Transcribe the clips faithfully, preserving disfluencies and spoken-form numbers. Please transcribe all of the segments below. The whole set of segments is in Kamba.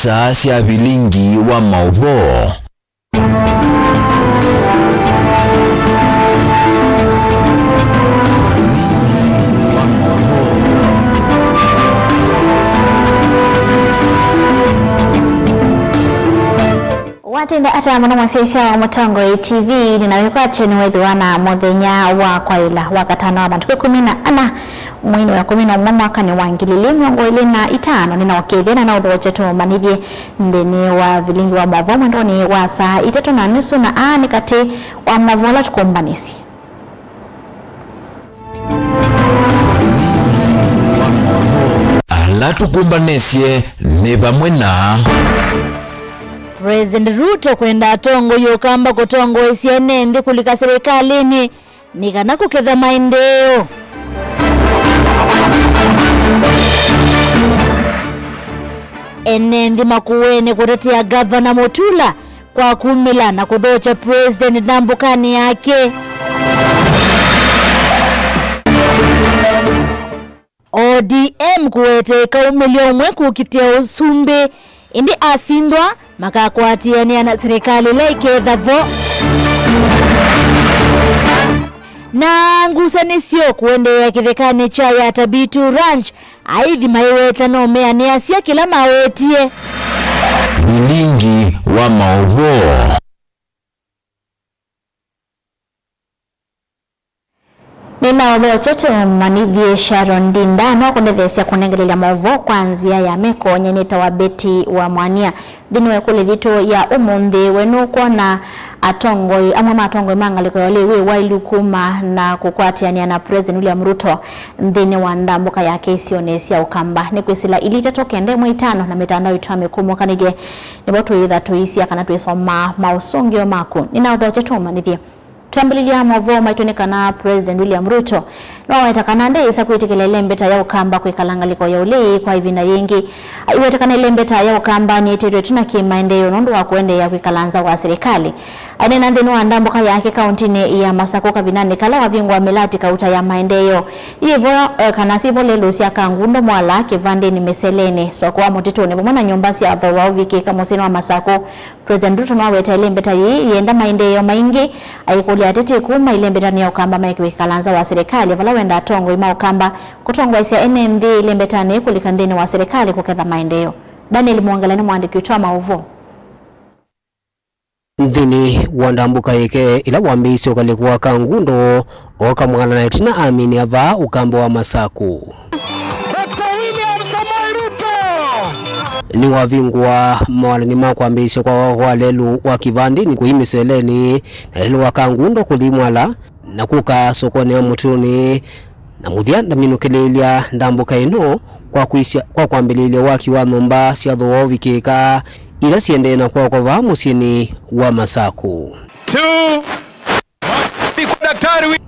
Saa sya vilingi wa maũvoo. Watenda ata mũno mwasaisya wa Mũtongoi T V, nĩna wĩkwatyo nĩwethĩwa na mũthenya wa kwaĩla wa katano wa matukũ ĩkũmi na ana, mweinĩ wa ĩkũmi na ũmwe mwakanĩ wa ngili ilĩ mĩongo ĩlĩ na itano. Nĩna ũkĩthya na naũthokya tũmanyĩthye nthĩnĩ wa vilingi wa maũvoo mwendonĩ wa saa itatũ na nusu, na aa nĩ katĩ wa maũvoo ala tũkũmbanĩsye. Ala tũkũmbanĩsye nĩ vamwe na President Ruto kwenda atongoi ũkamba kũtongoesya ene nthĩ kũlika serikalĩnĩ nĩ kana kũketha maendeeo. Ene nthĩ Makueni kũtetea Gavana Mutula kwa kumĩla na kũthokya President ndambũkanĩ yake. O D M kũete ĩkaumĩlya ũmwe kũkitĩa ũsumbĩ, ĩndĩ asindwa makakwatĩanĩa na silikalĩ ĩla ĩketha vo. Na ngusanĩsyo kũendeea kĩthekanĩ kya Yata B two Ranch, aithi maiweta no meanĩasya kĩla mawetie. Vilingi wa maũvoo. Nĩnaũthokya tũmanyĩthye Sharon Ndinda no kũndetheesya kũnengelelya maũvoo kwa nzĩa ya meko. Nyie nĩtawa Betty wa Mwania. Nthĩnĩ wa ĩkũlyo yitũ ya ũmũnthĩ, we nũkwona atongoi, amwe ma atongoi ma ngalĩko ya ũlei wĩ wailu kuma na kũkwatĩanĩa na President William Ruto nthĩnĩ wa ndambũka yake isionĩ sya Ũkamba? Nĩkwĩsĩla ilita tũkenda ĩmwe itano na mĩtandao itũ ya mĩkũmũkanĩlye, nĩvo tũyĩtha tũisya kana twĩsomaa maũsũngĩo maku. Nĩnaũthokya tũmanyĩthye. Twambĩlĩlya maũvoo maitũ nĩ kana President William Ruto nĩwaweta kana ndeĩsa kwĩtĩkĩla ĩlembeta ya Ũkamba kwĩkala ngalĩko ya ũlei kwa ĩvinda yĩngĩ. Aiweta kana ĩlembeta ya Ũkamba nĩyĩtetwe tu na kĩmaendeeo nũndũ wa kũendeea kwĩkala nza wa silikalĩ. Aineena nthĩnĩ wa ndambũka yake kaũntĩnĩ ya Masakũ kavindanĩ kala wavingũa mĩlati kauta ya maendeeo yĩvo, eh, kana syĩvo lelũ sya Kangundo, Mwala, Kĩvandĩnĩ, Mĩselenĩ, soko wa Mũtitũnĩ vamwe na nyũmba sya thooa ũvikĩka mũsyĩnĩ wa Masakũ. President Ruto nĩwaweta ĩlembeta yĩĩ yĩenda maendeeo maingĩ, aikũlya ateti kuma ĩlembetanĩ ya Ũkamba maeke kwĩkala nza wa silikalĩ, vala wenda atongoi ma Ũkamba kũtongoesya ene nthĩ ĩlembetanĩ kũlika nthĩnĩ wa silikalĩ kũketha maendeeo. Daniel Mwongela nĩ mũandĩki witũ wa maũvoo. Nthĩnĩ wa ndambũka yĩke ĩla wambĩĩisye ũkalĩko wa Kangundo, ooka mwalana ĩtina amini ava Ũkamba wa Masakũ. Doctor William Samoei Ruto. Nĩwavingũa mawalani ma kwambĩĩsya kwa, kwa lelũ wa Kĩvandĩnĩ kũi Mĩselenĩ, na lelũ wa Kangundo kũthi Mwala, na kũka sokonĩ ya Mũtitũnĩ, na mũthya ndaminũkĩlĩĩlya ndambũka ĩno kwa kwĩsya, kwa kwambĩlĩĩlya waki wa nyũmba sya thooa ũvikĩka ila siendee na kwakwa vaa mũsyĩnĩ wa Masakũ. Two, Daktari Wi-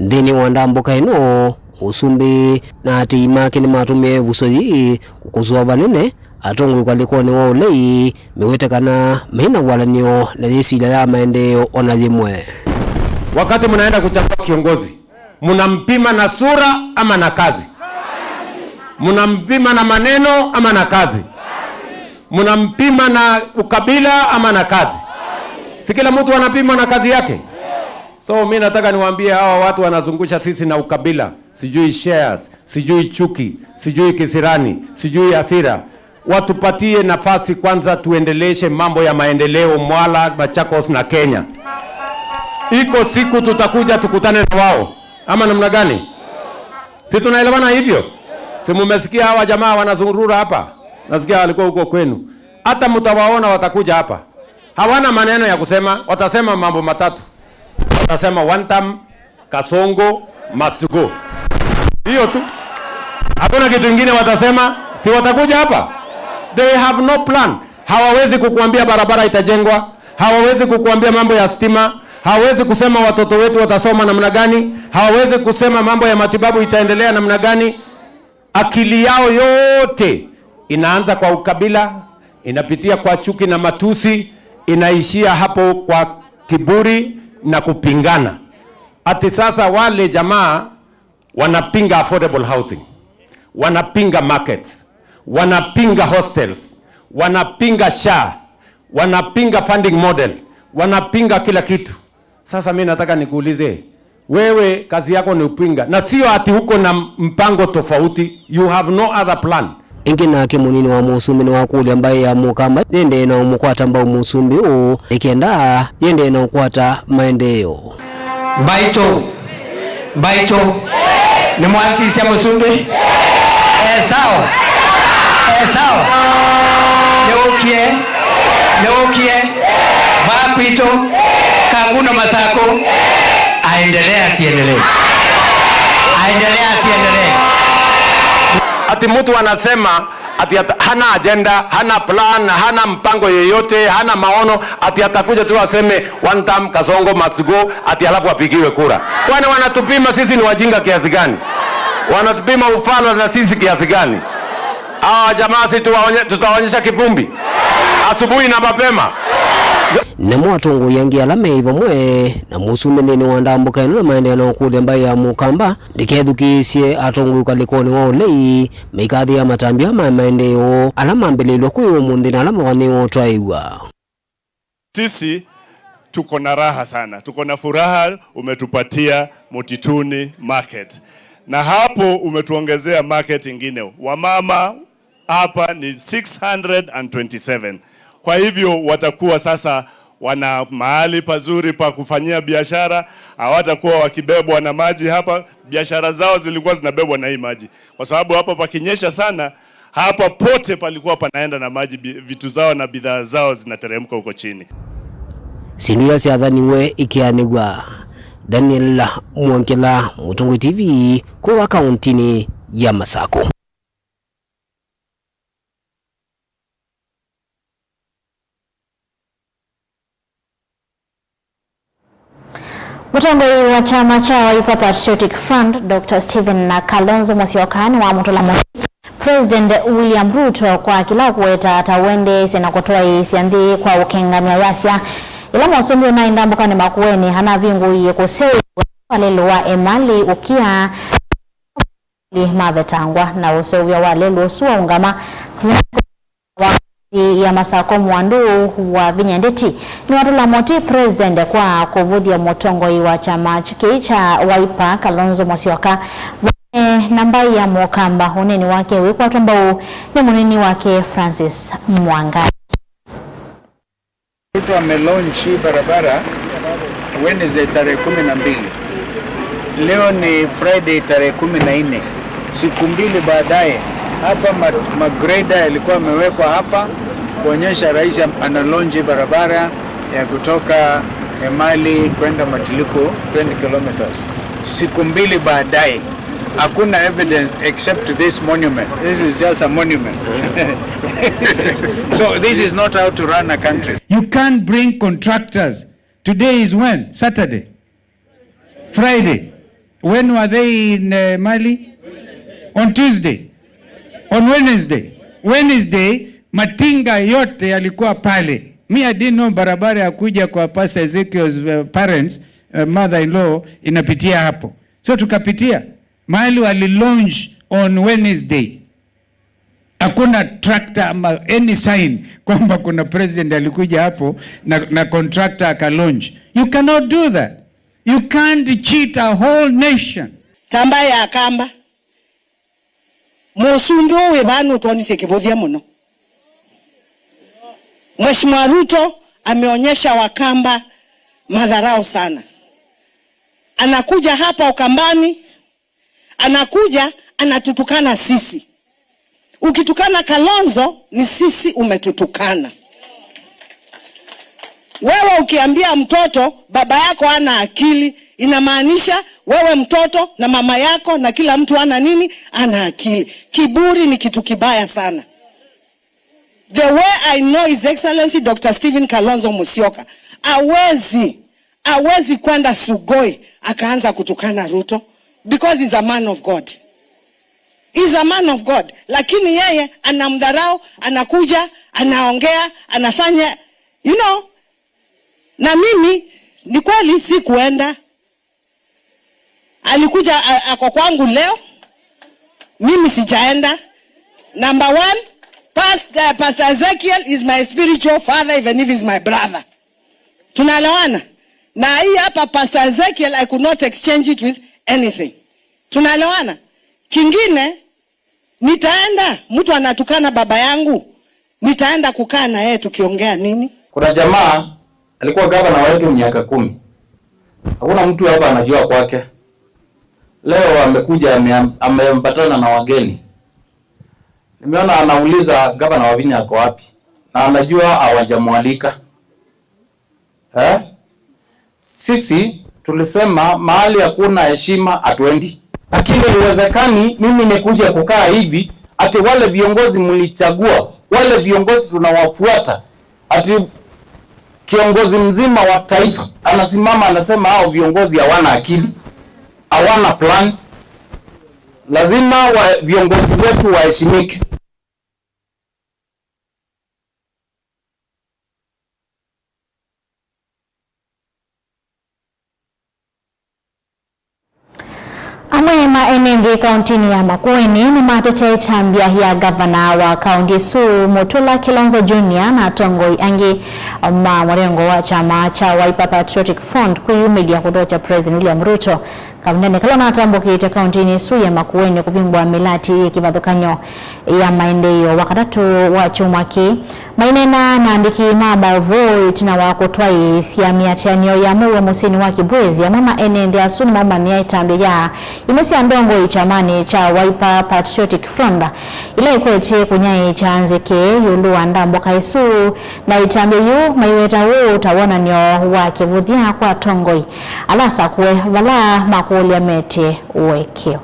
Nthĩnĩ wa ndambũka ĩno, ũsumbĩ na atĩi make nĩmatũmĩe ĩvuso yĩĩ kũkosoa vanene atongoi ũkalĩkonĩ wa ũlei, meweta kana mai na walanio na yĩsilya ya maendeeo o na yĩmwe. Wakati mnaenda kuchagua kiongozi, mnampima na sura ama na kazi? Mnampima na maneno ama na kazi? Mnampima na ukabila ama na kazi? Si kila mtu anapimwa na kazi yake? So mi nataka niwaambie hawa watu wanazungusha sisi na ukabila, sijui shares, sijui chuki, sijui kisirani, sijui hasira. Watupatie nafasi kwanza, tuendeleshe mambo ya maendeleo Mwala, Machakos na Kenya. Iko siku tutakuja tukutane na wao, ama namna gani? Si tunaelewana hivyo? Si mumesikia hawa jamaa wanazurura hapa? Nasikia walikuwa huko kwenu. Hata mtawaona watakuja hapa. Hawana maneno ya kusema, watasema mambo matatu. Watasema one term, Kasongo must go. Hiyo tu. Hakuna kitu ingine watasema, si watakuja hapa? They have no plan. Hawawezi kukuambia barabara itajengwa, hawawezi kukuambia mambo ya stima, hawawezi kusema watoto wetu watasoma namna gani, hawawezi kusema mambo ya matibabu itaendelea namna gani. Akili yao yote inaanza kwa ukabila, inapitia kwa chuki na matusi, inaishia hapo kwa kiburi na kupingana. Ati sasa wale jamaa wanapinga affordable housing, wanapinga markets, wanapinga hostels, Wanapinga SHA, wanapinga funding model, wanapinga kila kitu. Sasa mi nataka nikuulize, wewe kazi yako ni upinga, na sio ati uko na mpango tofauti, you have no other plan. Ĩngĩ nake mũnini wa mũsumbĩ nĩwakũlya mbaĩ ya Mũkamba yĩendee na ũmũkwata mbau mũsumbĩ ũũ, ĩkenda yĩendee na ũkwata maendeeo. Mbaitũ, mbaitũ, nĩmwasisya mũsumbĩ? E sawa, e sawa. Nĩũkie, nĩũkie, vaa kwitũ, Kangundo Masaku, aendelee asiendelee? Aendelee asiendelee? Ati mtu anasema ati ata-, hana agenda, hana plan, hana mpango yeyote, hana maono, ati atakuja tu aseme one term Kasongo must go, ati alafu apigiwe kura. Kwani wanatupima sisi ni wajinga kiasi gani? Wanatupima ufala na sisi kiasi gani? Hawa jamaa si tuwaonye-, tutawaonyesha kivumbi asubuhi na mapema. Namo atongoi angĩ ala me vamwe na mũsumbĩ nthĩnĩ wa ndambũka ĩno nĩmaendee na ũkũlya mbaĩ ya Mũkamba ndĩkethukĩĩsye atongoi ũkalĩkonĩ wa ũlei maikathĩa matambya ma maendeeo ala mambĩlĩlw'a kwĩ ũmũnthĩ na ala mavanĩĩwe ũtwaĩw'a. Sisi tuko na raha sana, tuko na furaha umetupatia Mutituni market, na hapo umetuongezea market ingine. Wamama hapa ni six hundred and twenty-seven. Kwa hivyo watakuwa sasa wana mahali pazuri pa kufanyia biashara, hawatakuwa wakibebwa na maji hapa. Biashara zao zilikuwa zinabebwa na hii maji, kwa sababu hapa pakinyesha sana, hapa pote palikuwa panaenda na maji, bi-, vitu zao na bidhaa zao zinateremka huko chini. Syĩndũ ila syathaniwe ikeanĩw'a. Daniel Mwongela, Mũtongoi T V, kũva kauntinĩ ya Masakũ. Mũtongoi wa kyama kya Wiper Patriotic Front, Doctor Stephen Kalonzo Musyoka nĩwamũtũla mũtĩ President William Ruto kwa kĩla ũkũweta ta ũendeesye na kũtwaĩĩsya nthĩ kwa ũkengani, ayasya ĩla mũsumbĩ ũnaĩ ndambũkanĩ Makueni anavingũie kũseũvw'a kwa lelũ wa Emali ũkĩa mavetangwa na ũseũvya wa lelũ ũsu waũngama wa ya Masako Mwandu wa Vinya Ndeti nĩwatũla mũtĩ President kwa kũvũthya mũtongoi wa kyama kĩĩ kya Wiper, Kalonzo Musyoka, vamwe na mbaĩ ya Mũkamba, ũneeni wake wĩkwatwa mbau nĩ mũnini wake Francis Mwangangi. Ruto amelaunch hii barabara Wednesday tarehe kumi na mbili. Leo ni Friday tarehe kumi na nne. Siku mbili baadaye, hapa ma-, magreda yalikuwa yamewekwa hapa kuonyesha rais am-, ana launch hii barabara ya kutoka Emali kwenda Matiliko, twenty kilometers. Siku mbili baadaye, hakuna evidence except this monument. This is just a monument. So this is not how to run a country. You can't bring contractors. Today is when? Saturday? Friday? When were they in, uh, Mali? On Tuesday? On Wednesday? Wednesday, matinga yote yalikuwa pale. Me, I didn't know barabara ya kuja kwa Pastor Ezekiel's, uh, parents, uh, mother-in-law inapitia hapo. So tukapitia. Mahali wali launch on Wednesday. Hakuna tractor ama any sign kwamba kuna president alikuja hapo na, na contractor aka launch. You cannot do that. You can't cheat a whole nation. Tamba ya Kamba. Mũsumbĩ ũũ wĩ vaa nũtwonisye kĩvũthya mũno. Mheshimiwa Ruto ameonyesha Wakamba madharau sana. Anakuja hapa Ukambani, anakuja anatutukana sisi. Ukitukana Kalonzo, ni sisi umetutukana. Wewe ukiambia mtoto baba yako ana akili, inamaanisha wewe mtoto na mama yako na kila mtu ana nini? Ana akili. Kiburi ni kitu kibaya sana. The way I know His Excellency Doctor Stephen Kalonzo Musyoka, hawezi, hawezi kwenda Sugoi akaanza kutukana Ruto because he's a man of God. He's a man of God. Lakini yeye anamdharau, anakuja, anaongea, anafanya, you know, na mimi ni kweli sikuenda. Alikuja, a-, ako kwangu leo. Mimi sijaenda. Number one, pa Pastor, uh, Pastor Ezekiel is my spiritual father, even if he's my brother. Tunaelewana? Na hii hapa, Pastor Ezekiel, I could not exchange it with anything. Tunaelewana? Kingine, nitaenda, mtu anatukana baba yangu, nitaenda kukaa na yeye tukiongea nini? Kuna jamaa alikuwa gavana wetu miaka kumi. Hakuna mtu hapa anajua kwake. Leo amekuja, ame-, ameambatana na wageni. Nimeona anauliza gavana Wavinya ako wapi, na anajua hawajamwalika. Eh? Sisi tulisema mahali hakuna heshima hatuendi. Lakini haiwezekani mimi nikuje kukaa hivi ati wale viongozi mlichagua, wale viongozi tunawafuata, ati kiongozi mzima wa taifa anasimama anasema hao viongozi hawana akili, hawana plan. Lazima wa, viongozi wetu waheshimike. Amwe ma ene nthĩ kaũntĩnĩ ya Makueni nĩmatetea ĩtambya ya ngavana wa kaũntĩ ĩsu, Mutula Kilonzo Junior, na atongoi angĩ ma mũrengo wa kyama kya Wiper Patriotic Front kwĩyumĩlya kũthokya President William Ruto kavindanĩ kala ũnatambũkĩte kaũntĩnĩ ĩsu ya Makueni kũvimbũa mĩlatĩ yĩ kĩvathũkany'o ya maendeeo Wakatatũ wa kyumwa kĩĩ. Maineena na andĩki ma maũvoo ĩtina wa kũtwaĩĩsya mĩatĩanĩo ya mũuo mũsyĩnĩ wa Kibwezi, amwe ma ene nthĩ asu nĩmaumanĩa ĩtambya ya imwe sya ndongoi kyamanĩ kya Wiper Patriotic Front, ila ikwetye kũnyaĩĩkya nzeke ĩũlũ wa ndambũka ĩsu, na ĩtambya yĩu maiweta ũũ ta wonany'o wa kĩvũthya kwa atongoi ala asakũe vala makũlya mete ũekeo.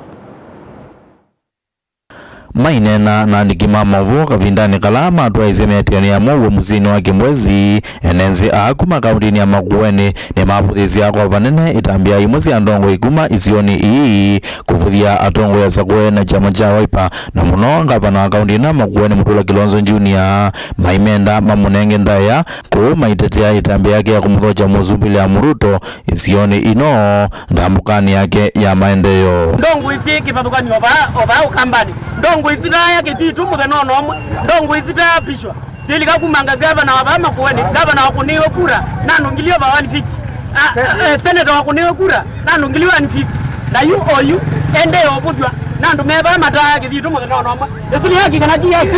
Maineena na andĩki ma maũvoo kavindanĩ kala matwaĩĩsye mĩatĩanĩo ya mũuo mũsyĩnĩ wa Kibwezi, ene nthĩ aa kuma kaũntĩnĩ ya Makueni nĩmavũthĩĩsye kwa vanene ĩtambya ya imwe sya ndongoi kuma isionĩ ii kũvũthya atongoi asakũe na kyama kya Wiper, na mũno ngavana wa kaũntĩ ĩno ya Makueni, Mutula Kilonzo Junior, maimenda mamũnenge ndaĩa, kũu maitetea ĩtambya yake ya kũmũthokya Mũsumbĩ William Ruto isionĩ ino ndambũkanĩ yake ya maendeeo. Ndongoi syĩ kĩvathũkany'o o vaa, o vaa Ũkambanĩ. Ndongoi sitaya kĩthitũ mũthenya o na ũmwe. Ndongoi sitaya pishwa. Silika kumanga gavana wa vaa Makueni, gavana wakũnĩiwe kura na andũ ngili over one fifty. A, a, eh, senator wakũnĩiwe kura na andũ ngili one fifty. Na yu oyu endee ũvũthw'a na andũ me vaa mataya kĩthitũ mũthenya o na ũmwe. Ĩsu nĩ haki kana ti haki?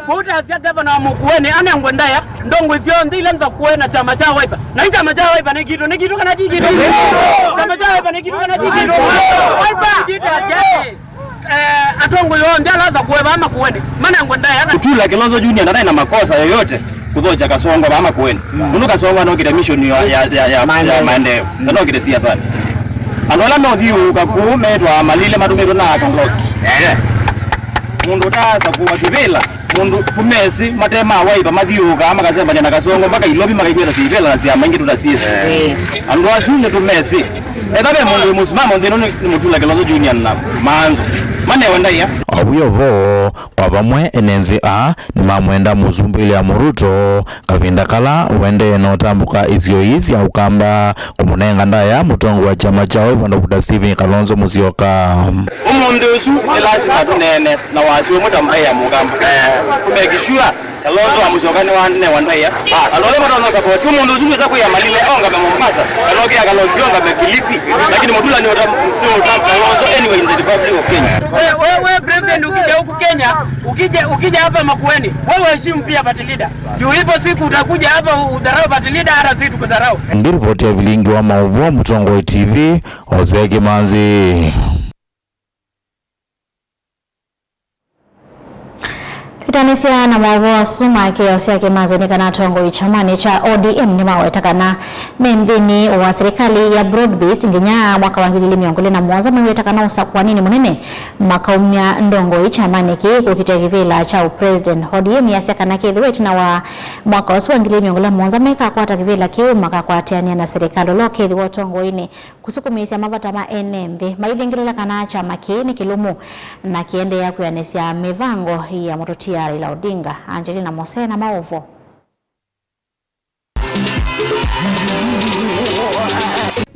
Kũu tasya gavana wa Makueni anengwe ndaĩa, ndongoi syonthe ila nzakũe na kyama kya Wiper. Na ĩ kyama kya Wiper nĩ kitũ, nĩ kitũ kana ti kitũ? Kyama kya Wiper nĩ kitũ kana ti kitũ? Wiper! Itwĩ tasya atĩ, eh, atongoi onthe ala nzakũe vaa Makueni manengwe ndaĩa. Mutula Kilonzo Junior ndanaĩ na makosa yoyote kũthokya Kasongo vaa Makueni. Nũndũ Kasongo anokĩte mission ya, ya, ya, ya, ya maendeeo. Anokĩte siasani. Andũ ala meũthiũũka kũu metwa malile matũmĩtwe na Akaloki. Eh. Mũndũ ũtasakũwa kĩvĩla, mũndũ tũmesĩ mate ma Wiper mathiũũkaa makasembany'a na Kasongo mpaka Ilovi makaikwĩta syĩvĩla na syama ingĩ tũtasyĩsĩ. Eh. Andũ asu nĩtũmesĩ. Etha ve mũndũ wĩ mũsimamo nthĩ ĩno nĩ, nĩ Mutula Kilonzo Junior na Manzo. Manewe ndaĩa. Ovu yo vo, kwa vamwe ene nthĩ aa nĩmamwenda Mũsumbĩ William Ruto kavinda kala ũendee na ũtambũka isio ii sya Ũkamba kũmũnenga ndaĩa mũtongoi wa kyama kya Wiper Doctor Stephen Kalonzo Musyoka. Ũmũnthĩ ũsu nĩ lasima tũneene na wasyo ũmwe ta mbaĩ ya Mũkamba. Eh, to make sure Kalonzo wa Musyoka nĩwanewa ndaĩa. Andũ ala matonya support ũmũnthĩ ũsu nĩwĩsa kwĩa malile ongame Mombasa, kana ũkĩa Kalonzo ongame Kilifi, lakini Mutula nĩ ũta-, nĩ ũta Kalonzo anywhere in the Republic of Kenya. Wewe, wewe president ukija huku Kenya, ukija, ukija hapa Makueni, wewe heshimu pia party leader. Juu ipo siku utakuja hapa udharau party leader, hata sisi tukudharau. Ngiripoti ya vilingi wa maũvoo Mũtongoi T V, Ose Kĩmanzi. Twĩtanĩsya na maũvoo asu ma kĩao sya Kĩmanzi nĩ kana atongoi kyamanĩ kya O D M nĩmaweta kana me nthĩnĩ wa silikalĩ ya broad based nginya mwaka wa ngili ili mĩongo ĩlĩ na mũonza, maiweta kana ũsakũanĩnĩ mũnene makaumya ndongoi kyamanĩ kĩĩ kũkita kĩvĩla kya ũpresident. O D M yasya kana kethĩwa ĩtina wa mwaka ũsu wa ngili ili mĩongo ĩlĩ na mũonza mekakwata kĩvĩla kĩu, makakwatĩanĩa na silikalĩ ũla ũkethĩwa ũtongoinĩ kũsukumĩĩsya mavata ma ene nthĩ, maithingĩlĩla kana kyama kĩĩ nĩ kĩlũmu na kĩendeea kwĩanĩsya mĩvango ya mũtũtia Raila Odinga. Angelina Mose na maũvoo.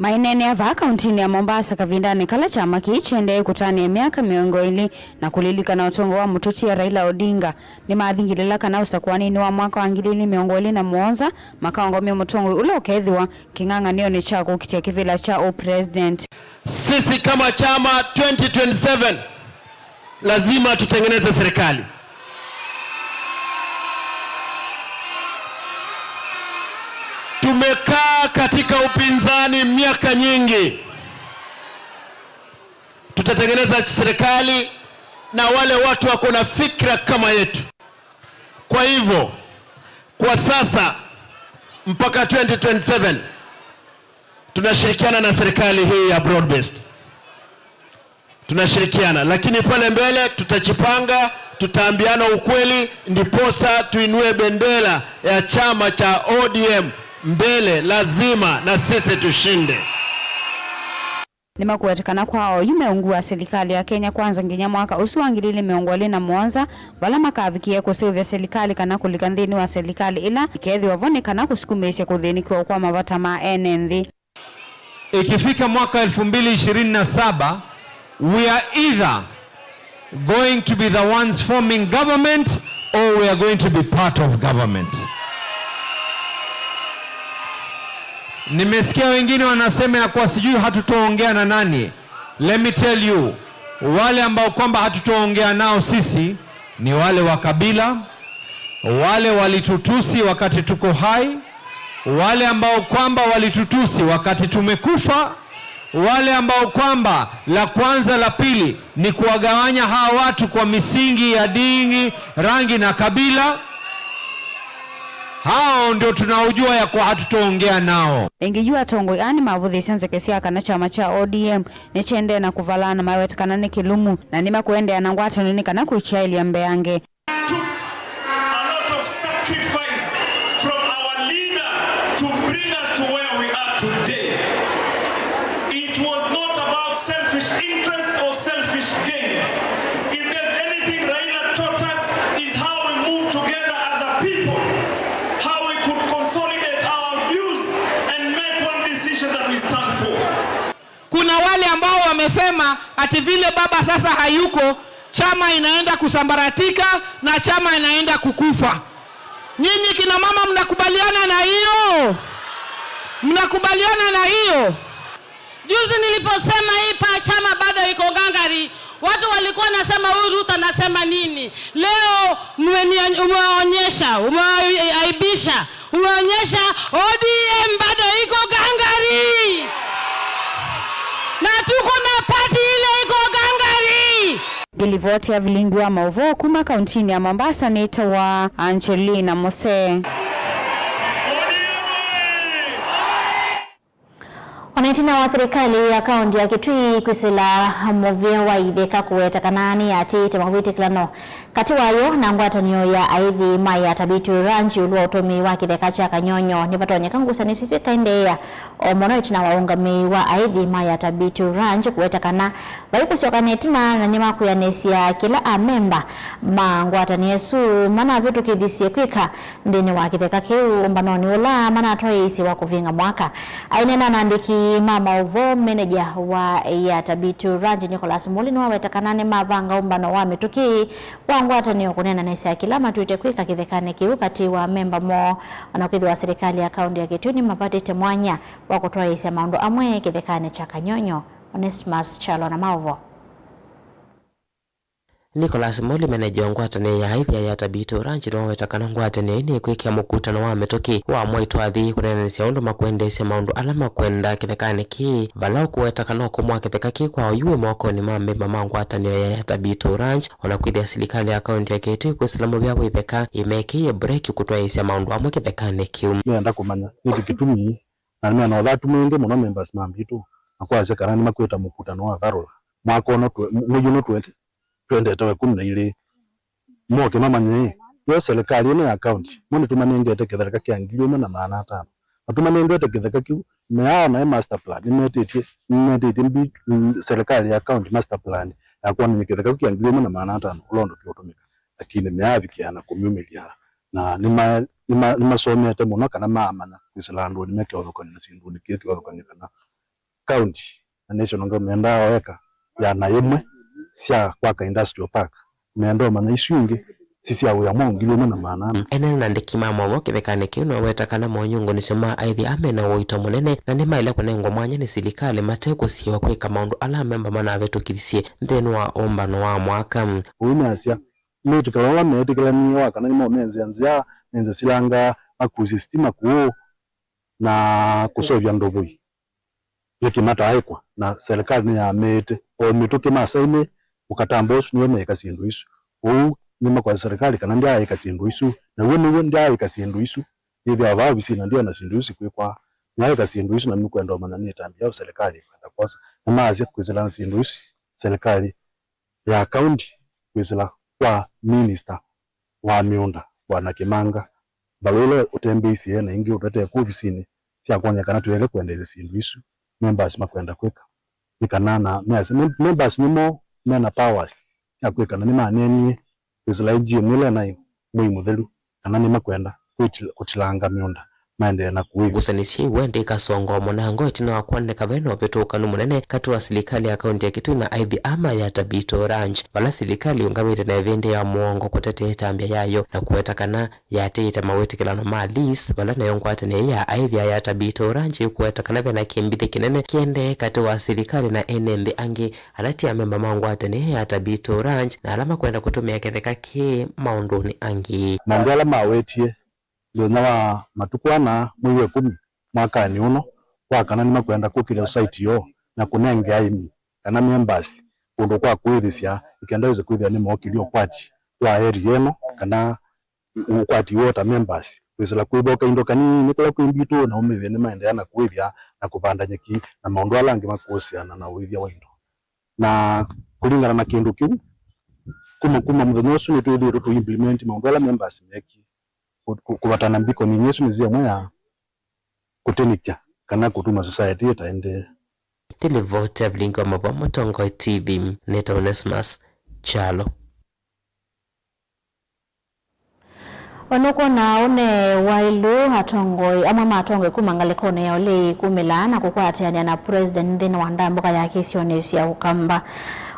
Maineenea vaa kauntinĩ ya Mombasa kavindanĩ kala kyama kĩĩ kĩendee kũtanĩa myaka mĩongo ĩlĩ na kũlilikana ũtongoi wa mũtũtia Raila Odinga, nĩmathingĩlĩla kana ũsakũanĩnĩ wa mwaka wa ngili ilĩ mĩongo ĩlĩ na mũonza makaũngamya mũtongoi ũla ũkethĩwa kĩng'ang'anĩonĩ kya kũkitĩa kĩvĩla kya ũpresident. Sisi kama chama, twenty twenty-seven lazima tutengeneze serikali. Tumekaa katika upinzani miaka nyingi. Tutatengeneza serikali na wale watu wako na fikra kama yetu. Kwa hivyo, kwa sasa, mpaka twenty twenty-seven, tunashirikiana na serikali hii ya broad based. Tunashirikiana, lakini pale mbele tutajipanga, tutaambiana ukweli, ndiposa tuinue bendera ya chama cha O D M mbele, lazima na sisi tushinde. Nĩmakũweta kana kwa oyu meũngua silikalĩ ya Kenya Kwanza nginya mwaka ũsu wa ngili ilĩ mĩongo ĩlĩ na mũonza, vala makavikĩe kũseũvya silikalĩ kana kũlika nthĩnĩ wa silikalĩ ĩla ĩkethĩwa vo nĩ kana kũsukumĩĩsya kũthĩnĩkĩwa kwa mavata ma ene nthĩ. Ikifika mwaka elfu mbili ishirini na saba, we are either going to be the ones forming government or we are going to be part of government. Nimesikia wengine wanasema ya kuwa sijui hatutaongea na nani. Let me tell you, wale ambao kwamba hatutaongea nao sisi ni wale wa kabila, wale walitutusi wakati tuko hai, wale ambao kwamba walitutusi wakati tumekufa, wale ambao kwamba la kwanza, la pili ni kuwagawanya hawa watu kwa misingi ya dini, rangi na kabila. Hao ndio tunaojua ya kuwa hatutaongea nao. Ĩngĩ yu atongoi aa nĩmavũthĩĩsya nzeke sya kana kyama kya O D M nĩkyendee na kũvalaa na maweta kana nĩ kĩlumu na nĩmakũendeea na ngwatanĩo nĩ kana kũkyaĩlya mbeange. Took a lot of sacrifice from our leader to bring us to where we are today. It was not about selfish interest or selfish gains. If there's anything Raila taught us, is how we move together as a people, how we could consolidate our views and make one decision that we stand for. Kuna wale ambao wamesema ati vile baba sasa hayuko, chama inaenda kusambaratika na chama inaenda kukufa. Nyinyi kina mama, mnakubaliana na hiyo? Mnakubaliana na hiyo? Juzi niliposema hii pa chama bado iko gangari, watu walikuwa wanasema, "Huyu Ruto anasema nini?" Leo umeni-, umewaonyesha, umewaibisha, umeonyesha O D M bado iko gangari. Na tuko na party ile iko gangari. Ngĩlivoti ya vilingi wa maũvoo kuma kauntinĩ ya Mombasa nĩtawa Angelina Mose. O na ĩtina wa silikalĩ ya kaũnti ya Kitui kwĩsĩla mũvĩa wa itheka kũweta kana nĩyatĩĩte mawĩtĩkĩlano katĩ wayo na ngwatanĩo ya aithi ma Yatabitu Ranch ĩũlũ wa ũtũmĩi wa kĩtheka kya Kanyonyo, nĩvatonyeka ngusanĩsyo ikaendeea, o mũno ĩtina wa ũngamĩi wa aithi ma Yatabitu Ranch kũweta kana vai kũsyokana ĩtina na nĩmakwĩanĩsya kĩla amemba ma ngwatanĩo ĩsu manavĩtũkĩthisye kwĩka nthĩnĩ wa kĩtheka kĩu ũmbanonĩ ũla manatwaĩĩsye wa kũvĩnga mwaka. Aineena na andĩki ma maũvoo, meneja wa Yatabitu Ranch, Nicholas Muli, nĩwaweta kana nĩmavanga ũmbano wa mĩtũkĩ wa ngwatanĩo kũneenanĩsya kĩla matwĩte kwĩka kĩthekanĩ kĩu katĩ wa amemba moo, o na kwĩthĩwa silikalĩ ya kaũnti ya Kitui nĩmapatĩte mwanya wa kũtwaĩĩsya maũndũ amwe kĩthekanĩ kya Kanyonyo. Onesmus Kyalo na maũvoo. Nicholas Muli, meneja wa ngwatanĩo ya aithi ya Yatabitu Ranch, nĩwaweta kana ngwatanĩo ĩĩ nĩkwĩkĩa mũkutano wa mĩtũkĩ wa mwai twathi kũneenanĩsya ũndũ makwendeesya maũndũ ala makwenda kĩthekanĩ kĩĩ, vala ũkũweta kana ũkũmũ wa kĩtheka kĩĩ kwa oyu wĩ mokonĩ ma amemba ma ngwatanĩo ya Yatabitu Ranch, o na kwĩthĩa silikalĩ ya kaũnti ya Kitui kwĩsĩla mũvĩa wa itheka ĩmekĩie breki kũtwaĩĩsya maũndũ amwe kĩthekanĩ kĩu. Nĩenda kũmanya nĩkĩ kĩtumi na nĩmena ũthatu mwingĩ mũno members ma mbitũ, na kwasya kana nĩmakwĩta mũkutano wa dharura mwaka ũno twe-, mwei ũno twenty, twendete wa ĩkũmi na ilĩ. Moke mamanye, yo silikalĩ ĩno ya kaũnti, mo nĩtũmanengete kĩtheka kya ngili ĩmwe na maana atano. Na tũmanengete kĩtheka kĩu, meaona ĩ master plan, nĩmetĩtye, nĩmetĩtye mbi-, mm, silikalĩ ya kaũnti master plan ya kwonany'a kĩtheka kĩu kya ngili ĩmwe na maana atano ũla ũndũ kĩũtũmĩka, lakini meavikĩa na kũmyumĩlya. Na nĩma-, nĩma-, nĩmasomete mũno kana maamanya kwĩsĩla andũnĩ me kĩvathũkany'o na syĩndũnĩ kĩĩ kĩvathũkany'o kana county na national government mendaa o eka ĩana yĩmwe sya kwaka industrial park. Meenda ũmanya isu ingĩ si sya wĩa mwaũ ngili ĩmwe na maana ana. Eneena na andĩki ma maũvoo kĩthekanĩ kĩu nĩwaweta kana monyũngũnĩsyo ma aithi aa mena ũito mũnene na nĩmaĩle kũnengwa mwanya nĩ silikalĩ mate kũsiĩĩwa kwĩka maũndũ ala amemba manavĩtũkithisye nthĩnĩ wa ũmbano wa mwaka. Ũu nĩasya, metĩkĩla ũla meetĩkĩlanie wa kana nĩmo menzĩa nzĩa, menzĩa silanga, makusye sitima kũũ, na kũseũvya ndũvũi. Nĩkĩ mataaĩkwa, na serikali nĩyameete. O mĩtũkĩ masainĩ, mũkatamba ũsu nĩwe meeka syĩndũ isu. Ũu nĩmakwasya serikali kana ndyaaĩka syĩndũ isu, na w'o nĩw'o ndyaaĩka syĩndũ isu. Nĩthĩawa vaa ovisinĩ na ndyona syĩndũ isu sikwĩkwa. Nĩaĩka syĩndũ isu na nĩkwenda ũmanya nĩ ĩtambya yaũ serikali ĩkwenda kwosa. Na maasya kwĩsĩla na syĩndũ isu serikali ya kaunti kwĩsĩla kwa minista wa mĩũnda, Bwana Kimanga, mbaũ ĩla ũtembeisye na ingĩ ũtũetee kũu ovisinĩ sya kwony'a kana tũyaĩle kwendeesya syĩndũ isu, members makwenda kwĩka. Nĩ kana na measya, mem-, members nĩmo mena powers sya kwĩka na nĩmaneenie kwĩsĩla A G M ĩla ĩnaĩ mwei mũthelu kana nĩmakwenda kwĩtila-, kũtilanga mĩũnda maendee na kũĩvya. Ngusanĩsyo ĩu ĩndĩ ĩkasongoo mũnango ĩtina wa kwoneka ve na ũvĩtũkanu mũnene katĩ wa silikalĩ ya kaunti ya Kitui na aithi aa ma Yatta Beetle Ranch, vala silikalĩ yĩũngamĩte na ĩvĩndĩ ya mũongo kũtetea ĩtambya yayo na kũweta kana yatĩĩte mawĩtĩkĩlano ma lease, vala nayo ngwatanĩo ya aithi a Yatta Beetle Ranch ĩkũweta kana ve na kĩmbithĩ kĩnene kĩendee katĩ wa silikalĩ na ene nthĩ angĩ ala ti amemba ma ngwatanĩo ya Yatta Beetle Ranch na ala makwenda kũtũmĩa kĩtheka kĩĩ maũndũnĩ angĩ. Na andũ ala mawetie mũthenya wa matukũ ana mwei wa ĩkũmi mwakanĩ ũno wa kana nĩmakwenda kũkĩlya site yoo na kũnenge aĩmi kana members kũndũ kwa kũĩthĩsya, nĩ kenda wĩse kwĩthĩa nĩmookĩlya ũkwati wa area ĩno kana ũkwati woo ta members, kwĩsĩla kwĩthoka indo kanini kũla kwĩ mbitũ na ũmĩthĩe nĩmaendeea na kũĩthya na kũvanda nyeki na maũndũ ala angĩ makũsĩana na ũĩthya wa indo. Na kũlingana na kĩndũ kĩu, kuma, kuma mũthenya ũsu nĩtwĩthĩĩtwe tũ implement maũndũ ala members meekie kũ-, kũ-, kũvatana mbiko nini. Ĩsu nĩ nzĩa ĩmwe ya kũtĩnĩkya kana kũtuma society ĩtaendeea. Nĩ livoti ya vilingi wa mavua Mũtongoi T V, nĩtawa Onesmus Kyalo. Ũnũkwona ũnee waĩlu atongoi, amwe ma atongoi kuma ngalĩkonĩ ya ũlei kumĩlaa na kũkwatĩanĩa na President nthĩnĩ wa ndambũka ya kĩsionĩ sya Ũkamba.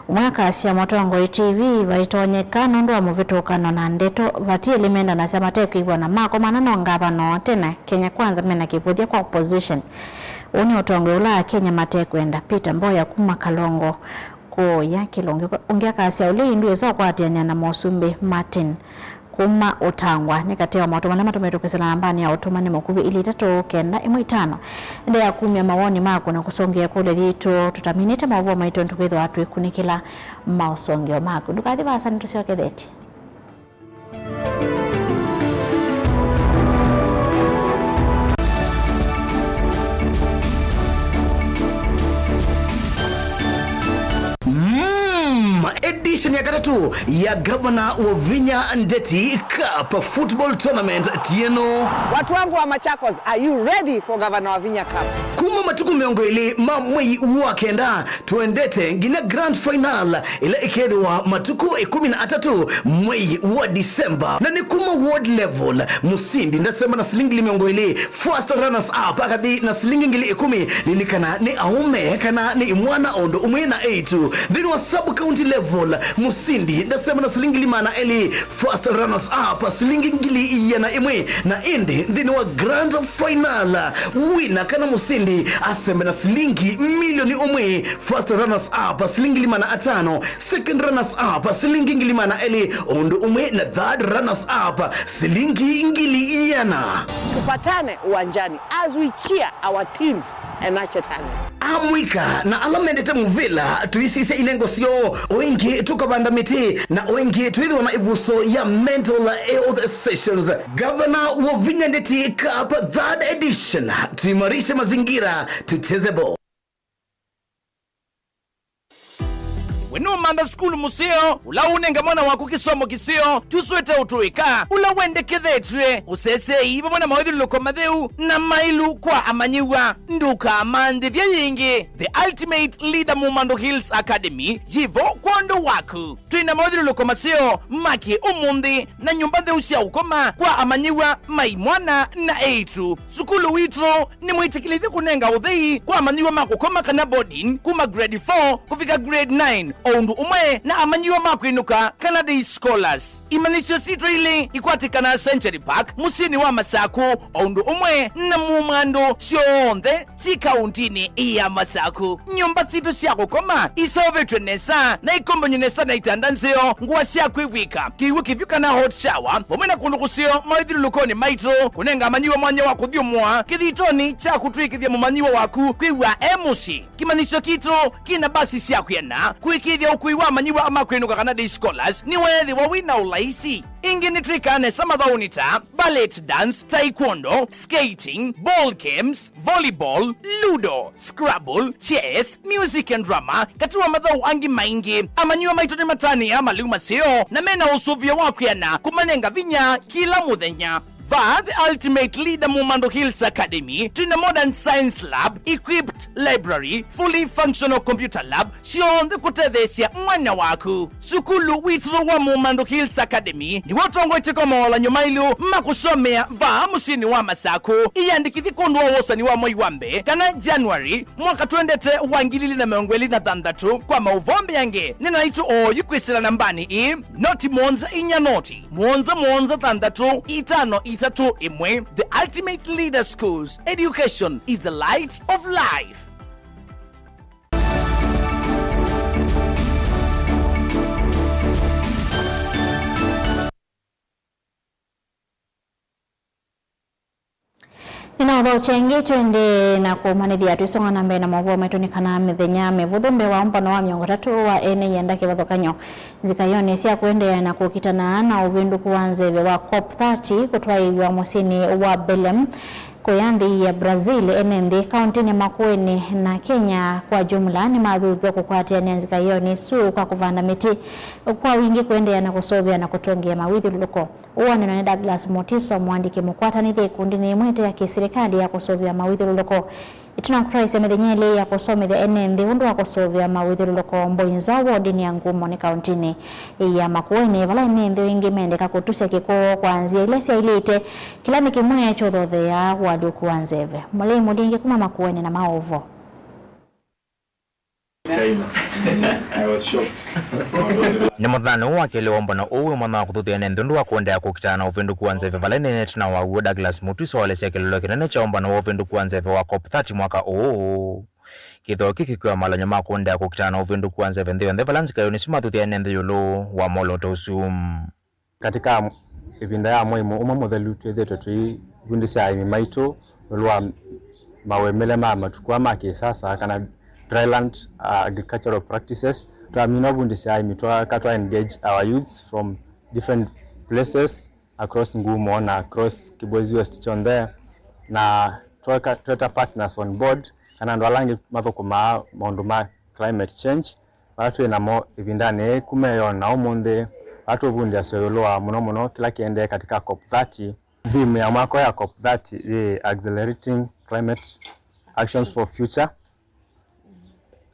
Ũmwe akasya Mũtongoi T V vaitonyeka nũndũ wa mũvĩtũkano na ndeto, vatiĩlĩ mendanasya matekwĩw'ana makomana no ngavana wa tene Kenya Kwanza mena kĩvũthya kwa opposition. Ũũ nĩ ũtongoi ũla Akenya matekwenda. Peter Mboya kuma Kalongo kũũya kĩlungu. Ũngĩ akasya ũlei ndwĩsa ũkwatĩanĩa na Mũsumbĩ Martin kuma Ũtangwa nĩ katĩ wa maũtũmani ala matũmĩtwe kwĩsĩla nambanĩ ya ũtũmani mũkuvĩ ilĩ itatũ kenda ĩmwe itano. Endeea kumya mawoni maku na kũsũngĩa ĩkũlyo yitũ tũtaminĩte maũvoo maitũ nĩtũkwĩthĩwa twĩkunĩkĩla maũsũngĩo maku. Ndũkathi vaasa, nĩtũsyokethetye. Mm, edition ya katatũ ya Governor Wavinya Ndeti Cup Football Tournament tieno. Watu wangu wa Machakos, are you ready for Governor Wavinya Cup? Kuma matukũ mĩongo ĩlĩ ma mwei wa kenda, twendete nginya grand final ĩla ĩkethĩwa matukũ ĩkũmi na atatũ mwei wa December. Na nĩ kuma ward level, mũsindi ndasema na silingi ngili mĩongo ĩlĩ, first runners up akathi na silingi ngili ĩkũmi. Lilikana nĩ aũme kana nĩ imwana o ũndũ ũmwe na eĩtu. Nthĩnĩ wa sub county level, mũsindi ndasema na silingi ngili maana elĩ, first runners up silingi ngili ĩana ĩmwe, na ĩndĩ nthĩnĩ wa grand final, wina kana mũsindi asembe na silingi milioni ũmwe, first runners up silingi ngili maana atano, second runners up silingi ngili maana elĩ, ũndũ ũmwe na third runners up silingi ngili ĩana. Tupatane uwanjani as we cheer our teams and nurture talent. Amũika na ala mendete mũvĩla, tũisisya inengo syoo, o ĩngĩ tũkavanda mĩtĩ, na o ĩngĩ twĩthĩwa na ĩvuso ya mental health sessions. Governor Wavinya Ndeti Cup third edition, tuimarishe mazingira, tucheze ball. We nũũmantha sukulu mũseo ũla ũũnenga mwana waku kĩsomo kĩseo? Tũswĩte ũtũĩka ũla wendekethetw'e, ũseseei vamwe na mawĩthyũlũlũko matheu na maĩlu kwa amanyĩw'a. Ndũkamanthĩthye yĩngĩ. The Ultimate Leader Mumando Hills Academy yĩ vo kwondũ waku. Twĩ na mawĩthyũlũlũko maseo ma kĩ-ũmũnthĩ na nyũmba ntheu sya ũkoma kwa amanyĩw'a ma imwana na eĩtu. Sukulu witũ nĩmwĩtĩkĩlĩtye kũnenga ũthei kwa amanyĩw'a ma kũkoma kana boarding kuma grade four kũvika grade nine, o ũndũ ũmwe na amanyĩw'a ma kwĩnũka kana day scholars. Imanyĩsyo sitũ ilĩ ikwatĩkanaa Century Park, mũsyĩnĩ wa Masaku, o ũndũ ũmwe na Mumando syonthe syĩ kaũntĩnĩ ya Masaku. Nyũmba sitũ sya kũkoma iseũvĩtw'e nesa na ikombany'e nesa na itanda nzeo, ngũa sya kwĩvw'ĩka, kĩw'ũ kĩvyũ kana hot shower, vamwe na kũndũ kũseo mawĩthyũlũlũkonĩ maitũ, kũnenga amanyĩw'a mwanya wa kũthyũmũa kĩthitonĩ kya kũtw'ĩkĩthya mũmanyĩw'a waku kwĩw'a e mũsyĩ. Kĩmanyĩsyo kitũ kĩna mbasi sya kwĩana kũĩkĩĩthya ũkui wa amanyĩw'a ma kwĩnũka kana day scholars nĩweethĩwa wĩ na ũlaisi. Ĩngĩ nĩtwĩkaa nesa mathaũnĩ ta ballet dance, taekwondo, skating, ball games, volleyball, ludo, scrabble, chess, music and drama, katĩ wa mathaũ angĩ maingĩ. Amanyĩw'a maitũ nĩmatanĩaa malĩu maseo na mena ũsũvĩo wa kwĩana kũmanenga vinya kĩla mũthenya. Vaa The Ultimate Leader Mumando Hills Academy, twĩ na modern science lab, equipped library, fully functional computer lab, syonthe kũtetheesya mwana waku. Sukulu witũ wa Mumando Hills Academy nĩw'o ũtongoetye kwa mawalany'o maĩlu ma kũsomea vaa mũsyĩnĩ wa Masaku. Ĩyandĩkĩthye kwondũ wa wosani wa mwei wa mbee kana January mwaka twendete wa ngili ilĩ na mĩongo ĩlĩ na thanthatũ. Kwa maũvoo mbeange, nena naitũ oyu kwĩsĩla nambanĩ ĩĩ, noti mũonza inya noti, mũonza mũonza thanthatũ itano itatũ ĩmwe. The Ultimate Leader Schools, education is the light of life. Nĩnaũthaũkya ĩngĩ, twende na kũmanyĩthya twĩsonga na mbee na maũvoo maitũ nĩ kana mĩthenya mĩvũthũ mbee wa ũmbano wa mĩongo ĩtatũ wa ene ianda kĩvathũkany'o nzikayonĩ sya kũendeea na kũkitana na ũvĩndũku wa nzeve wa COP thirty kũtwaĩĩw'a mũsyĩnĩ wa Belém, kũya nthĩ ya Brazil, ene nthĩ kaũntĩnĩ Makueni na Kenya kwa jumla nĩmathuthw'a kũkwatĩanĩa nzikayonĩ isu kwa kũvanda mĩtĩ kwa wingĩ, kũendeea na kũsũvĩa na kũtũngĩa mawĩthyũlũlũko. Ũũ wanenwa nĩ Douglas Mutiso, mũandĩki mũkwatanĩthye ĩkundinĩ yĩmwe ĩte ya kĩsilikalĩ ya kũsũvĩa mawĩthyũlũlũko. Ĩtina wa kũtwaĩsya mĩthenya ĩlĩ ya kũsomethya ene nthĩ ũndũ wa kũsũvĩa mawĩthyũlũlũko Mboinza wodinĩ ya Ngumoni kaũntĩnĩ ya Makueni, vala ene nthĩ o ĩngĩ mendeka kũtusya kĩko kwa nzĩa ila syaĩlĩte, kĩla nĩ kĩmwe kyũthotheaa ũalyũku wa nzeve. Mũlei Mũlingi kuma Makueni na maũvoo. China. I was shocked. Nĩ mũthenya ũũ wa kelĩ wa ũmbano ũũ wĩ mwanya wa kũthuthya ene nthĩ ũndũ wa kũendeea kũkitana na ũvĩndũku wa nzeve vala ĩnene ĩtina wa w'o Douglas Mutiso waelesya kĩlũlũko kĩnene kya ũmbano wa ũvĩndũku wa nzeve wa COP thirty mwaka ũũ. Kĩthoo kĩkĩ kĩkwĩwa malany'o ma kũendeea kũkitana na ũvĩndũku wa nzeve nthĩ yonthe vala nzikayonĩ isu mathuthya ene nthĩ ĩũlũ wa mwolooto ũsu. Katika ĩvinda ya mwei ũmwe mũthelu, twĩthĩĩtwe tũivundĩsya aĩmi maitũ ĩũlũ wa mawemele ma matukũ aa ma kĩsasa, kana dryland, uh, agricultural practices. Twamina ũvundĩsya aĩmi, twaka twa engage our youths from different places across Ngumo na across Kibwezi West kyonthe, na tweka, tweta partners on board, kana andũ ala angĩ mathũkũmaa maũndũ ma climate change, vala twĩ namo ĩvindanĩ yĩĩ kuma ĩoo na ũmũnthĩ, vala tũvundĩasya ĩũlũ wa mũno mũno kĩla kĩendee katika COP thirty. Theme ya mwaka ya COP thirty yĩ Accelerating Climate Actions for Future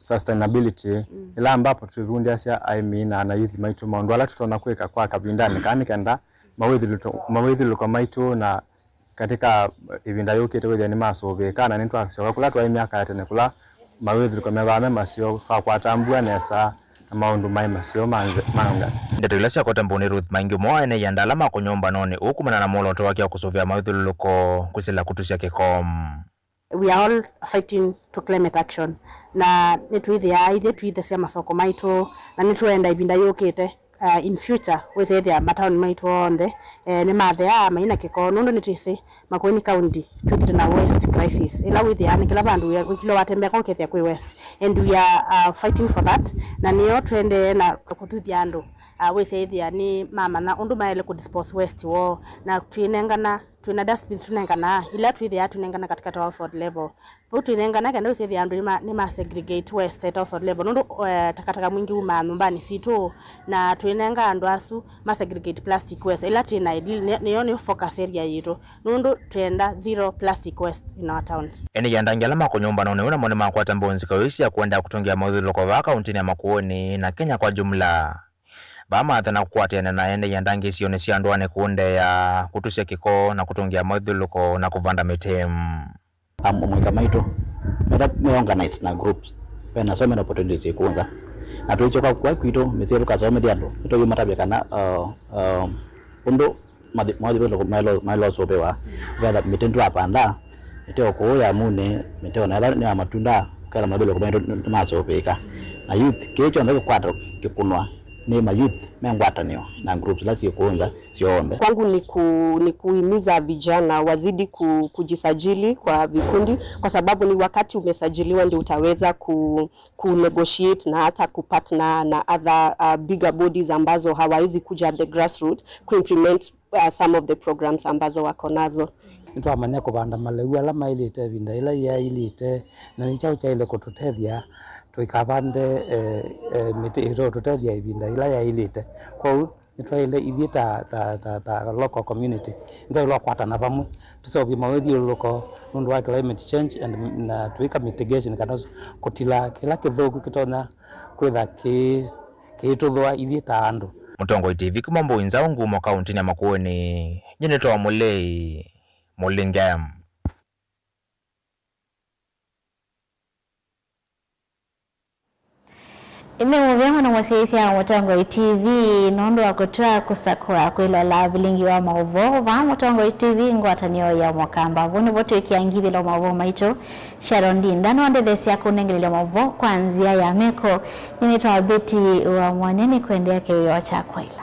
Sustainability, ĩla ambapo twĩvundĩasya aĩmi na anayuthi maitũ maũndũ ala tũtonya kwĩka kwa kavindanĩ kaa nĩ kenda mawĩthyũlũlũko, mawĩthyũlũlũko maitũ na katika ĩvinda yũkĩte wĩthĩa nĩmasũvĩĩka, na nĩtwasyoka kũla twaĩ myaka ya tene, kũla mawĩthyũlũlũko methĩawa me maseo, twakwata mbua nesa, na maũndũ maĩ maseo ma nze-, ma nthĩ. Ndeto ila syakwata mbau nĩ Ruth Maingi, ũmwe wa ene ianda ala makũnywa ũmbanonĩ ũũ kumana na mwolooto wake wa kũsũvĩa mawĩthyũlũlũko kwĩsĩla kũtusya kĩko. We are all fighting to climate action. Na nĩtwĩthĩaa ithyĩ tũithesya masoko maitũ, na nĩtũenda ĩvinda yũkĩte, uh, in future, wĩsĩthĩa mataoni maitũ onthe, eh, nĩmatheaa maina kĩko, nũndũ nĩtwĩsĩ Makueni County twĩthĩte na waste crisis, ĩla wĩthĩaa nĩ kĩla vandũ wĩ-, wĩkĩlwa watembea kwa ũkethĩa kwĩ waste, and we are, uh, fighting for that, na nĩyo tũendee na kũthuthya andũ, uh, wĩsĩthĩa nĩ mamanya ũndũ maĩle kũ dispose waste woo, na twĩnengana Twĩ na dustbins tũnenganaa, ila twĩthĩaa tũnengana katikati wa household level. Vau tũinengana kenda ũsyĩthĩa andũ nĩma, nĩma segregate waste at household level. Nũndũ, eh, takataka mwingĩ wumaa nyũmbanĩ sitũ, na tũinenga andũ asu ma segregate plastic waste. Ĩla twĩ na ideal, nĩ, nĩyo nĩ focus area yitũ. Nũndũ twĩenda zero plastic waste in our towns. Ene yenda ngela mako nyũmba none ũna mone makwata mbonzi kawĩsya kuenda kũtũngĩa mathyũlũko vaa kauntinĩ ya Makueni na Kenya kwa jumla. Vaa mathana kũkwatĩana na ene yenda ngisionĩ sya ndũanĩ kũndeea, kũtusya kĩko na kũtũngĩa mathyũlũko na kũvanda mĩtĩ. Amũika maitũ metha me organized na groups, vena so many opportunities ikũnza. Na tũisyoka kwa kwitũ mĩsyĩ tũkasomethya andũ, nĩtũyũmatavya kana, uh, uh, ũndũ mathi- mathyũlũko maĩlo- maĩlosũvĩwa, ũketha mĩtĩ ndwapanda, mĩtĩ o kũũ ya munĩ, mĩtĩ ona ĩla nĩ ya matunda, ũketha mathyũlũko maitũ nĩmasũvĩĩka. Na youth, kĩĩ kyonthe kĩkwata kĩkunwa nĩ ma youth me ngwatanĩo na groups ila syĩkũnza syonthe. Kwangu ni ku-, ni kuhimiza vijana wazidi ku-, kujisajili kwa vikundi, kwa sababu ni wakati umesajiliwa ndio utaweza ku-, ku-negotiate na hata kupartner na other, uh, bigger bodies ambazo hawawezi kuja at the grassroots ku-implement, uh, some of the programs ambazo wako nazo. Nĩtwamanya kũvanda malĩu ala maĩlĩte ĩvinda yĩla yĩaĩlĩte, na nĩ kyaũ kyaĩle kũtũtethya tũikavande, eh, eh, mĩtĩ ĩtũtũtethya ĩvinda yĩla yaĩlĩte. Kwoou, nĩtwaĩle ithyĩ ta, ta, ta, ta local community, nĩtwaĩle kwatana vamwe, tũseũvye mawĩthyũlũlũko nũndũ wa climate change and, na twĩka mitigation kana kũtila kĩla kĩthũku kĩtonya kwĩtha kĩ-, kĩitũthũa ithyĩ ta andũ. Mũtongoi T V kuma Mbũi Nzaũ Ngumo kauntinĩ ya Makueni, nyie nĩtawa Mũlei Mũlinge. Nĩ mũvea mũno mũsyaĩĩsya wa Mũtongoi T V nũndũ wa kũtw'a kũsakũa kwĩlola vilingi wa maũvoo vaa Mũtongoi T V ngwatanĩo ya Mũkamba. Vau nĩvo twĩkĩa ngithĩlo maũvoo maitũ. Sharon Ndinda nĩwandetheesya kũnengelelya maũvoo kwa nzĩa ya meko. Nyie nĩtawa Betty wa Mwanya, nĩkwendea kĩwĩoo kya kwaĩla.